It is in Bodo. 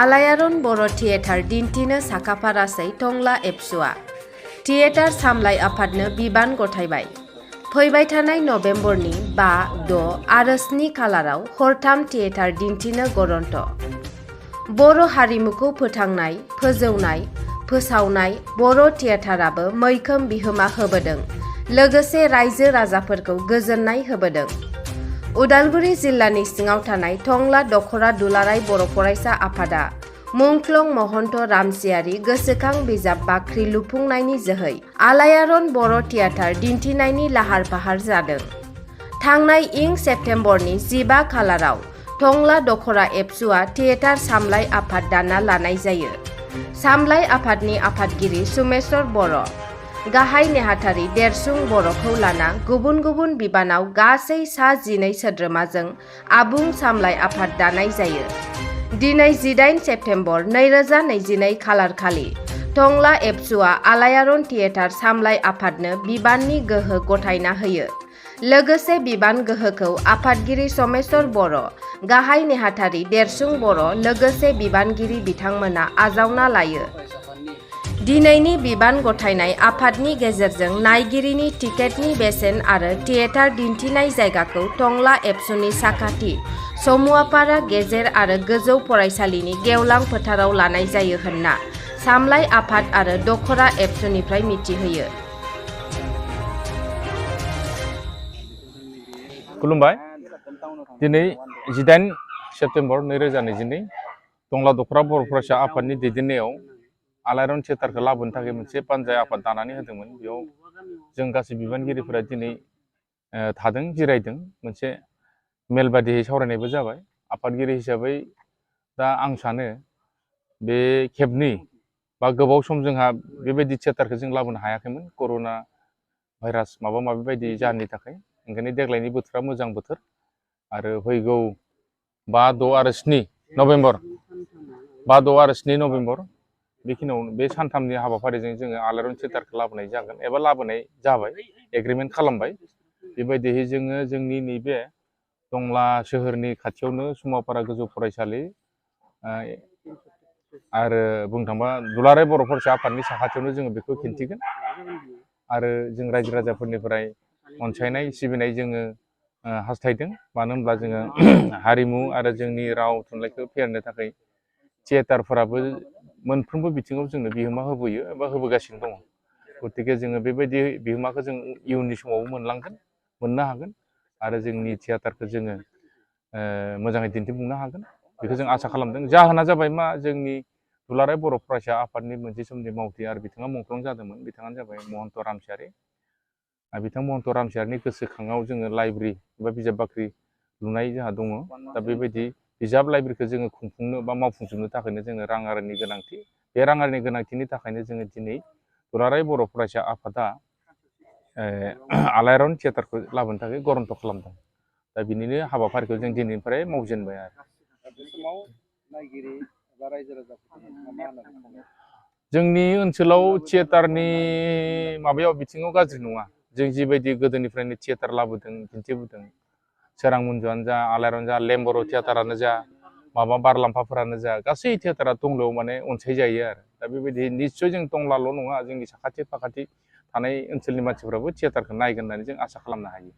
आलायारन बर' थियेटार दिन्थिनो साखाफारासै टंला एबसुआ थियेटार सामलाय आफादनो बिबान गथायबाय। फैबाय थानाय नभेम्बरनि 5, 6 आरो 7 खालाराव हरथाम थियेटार दिन्थिनो गरन्थ'। बर' हारिमुखौ फोथांनाय, फोजौनाय, फोसावनाय बर' थियेटाराबो मैखोम बिहोमा होबोदों, लोगोसे रायजो राजाफोरखौ गोजोननाय होबोदों। उदालगुरि जिल्लानि सिङाव थानाय टंला दख'रा दुलाराय बर' फरायसा आफादा मुंख्लं महन्त रामसियारि गोसोखां बिजाब बाख्रि लुफुंनायनि जोहै आलायारन बर' थियेटार दिन्थिनायनि लाहार फाहार जादों। थांनाय इं सेप्तेम्बरनि 15 खालाराव टंला दख'रा एबसुआ थियेटार सामलाय आफाद दाना लानाय जायो। सामलाय आफादनि आफादगिरि सुमेश्वर बर', गाहाय नेहाथारि देरसुं बर'खौ लाना गुबुन गुबुन बिबानाव गासै सा 12 सोद्रोमाजों आबुं सामलाय आफाद दानाय जायो। दिनै 18 सेप्तेम्बर 2022 खालारखालि टंला एबसुआ आलायारन थियेटार सामलाय आफादनो बिबाननि गोहो गथायना होयो। लोगोसे बिबान गोहोखौ आफादगिरि समेश्वर बर', गाहाय नेहाथारि देरसुं बर' लोगोसे बिबानगिरि बिथांमोना आजावना लायो। दिनैनि बिबान गथायनाय आफादनि गेजेरजों नायगिरिनि टिकेटनि बेसेन आरो थियेटार दिन्थिनाय जायगाखौ टंला एबसुनि साखाथि समुवापारा गेजेर आरो गोजौ फरायसालिनि गेवलां फोथाराव लानाय जायो होनना सामलाय आफाद आरो दख'रा एबसुनिफ्राय मिथिहोयो। खुलुमबाय। दिनै 18 सेप्तेम्बर 2022 टंला दख'रा बर' फरायसा आफादनि दैदेननायाव आलायारन थियेटारखौ लाबोनो थाखाय मोनसे पान्जाय आफाद दानानै होदोंमोन। बेयाव जों गासै बिबानगिरिफोरा दिनै थादों, जिरायदों। मोनसे मेल बादियै सावरायनायबो जाबाय। आफादगिरि हिसाबै दा आं सानो बे खेबनै बा गोबाव सम जोंहा बेबायदि थियेटारखौ जों लाबोनो हायाखैमोन, कर'ना भाइरास माबा माबि बायदि जाहोननि थाखाय। ओंखायनो देग्लायनि बोथोरा मोजां बोथोर आरो फैगौ 5, 6 आरो 7 नभेम्बर 5, 6 आरो 7 नभेम्बर बेखिनियाव बे सानथामनि हाबाफारिजों जोङो आलायारन थियेटारखौ लाबोनाय जागोन एबा लाबोनाय जाबाय, एग्रिमेन्ट खालामबाय। बेबायदिहै जोङो जोंनि नैबे टंला सोहोरनि खाथियावनो समुवापारा गोजौ फरायसालि आरो बुंनो थांबा दुलाराय बर' फरायसा आफादनि साखाथियावनो जोङो बेखौ खिन्थिगोन आरो जों रायजो राजाफोरनिफ्राय अनसायनाय सिबिनाय जोङो हास्थायदों। मानो होनब्ला जोङो हारिमु आरो जोंनि राव थुनलाइखौ फेहेरनो थाखाय थियेटारफोराबो मोनफ्रोमबो बिथिङाव जोंनो बिहोमा होबोयो एबा होबोगासिनो दङ। गतिके जोङो बेबायदि बिहोमाखौ जों इयुननि समावबो मोननो हागोन आरो जोंनि थियेटारखौ जोङो मोजाङै दिन्थिफुंनो हागोन, बेखौ जों आसा खालामदों। जाहोना जाबाय मा, जोंनि दुलाराय बर' फरायसा आफादनि मोनसे समनि मावथि आरो बिथाङा मुंख्लं जादोंमोन, बिथाङानो जाबाय महन्त रामसियारि। बिथां महन्त रामसियारिनि गोसोखाङाव जोङो लाइब्रेरि एबा बिजाब बाख्रि लुनाय जोंहा दङ। दा बेबायदि बिजाब लाइब्रेरिखौ जोङो खुंफुंनो बा मावफुंजोबनो थाखायनो जोङो राङारिनि गोनांथि। बे राङारिनि गोनांथिनि थाखायनो जोङो दिनै दुलाराय बर' फरायसा आफादा आलायारन थियेटारखौ लाबोनो थाखाय गरन्थ' खालामदों। दा बिनिनो हाबाफारिखौ जों दिनैनिफ्राय मावजेनबाय आरो। जोंनि ओनसोलाव थियेटारनि माबायाव बिथिङाव गाज्रि नङा। जों जिबायदि गोदोनिफ्रायनो थियेटार लाबोदों, दिन्थिबोदों, सोरां मन्जुआनो जा, आलायारन जा, लेम्बर' थियेटारानो जा, माबा बारलाम्फाफोरानो जा, गासै थियेटारा टंलायाव माने अनसायजायो आरो। दा बेबायदि निस्सय जों टंलाल' नङा, जोंनि साखाथि फाखाथि थानाय ओनसोलनि मानसिफ्राबो थियेटारखौ नायगोन होननानै जों आसा खालामनो हायो।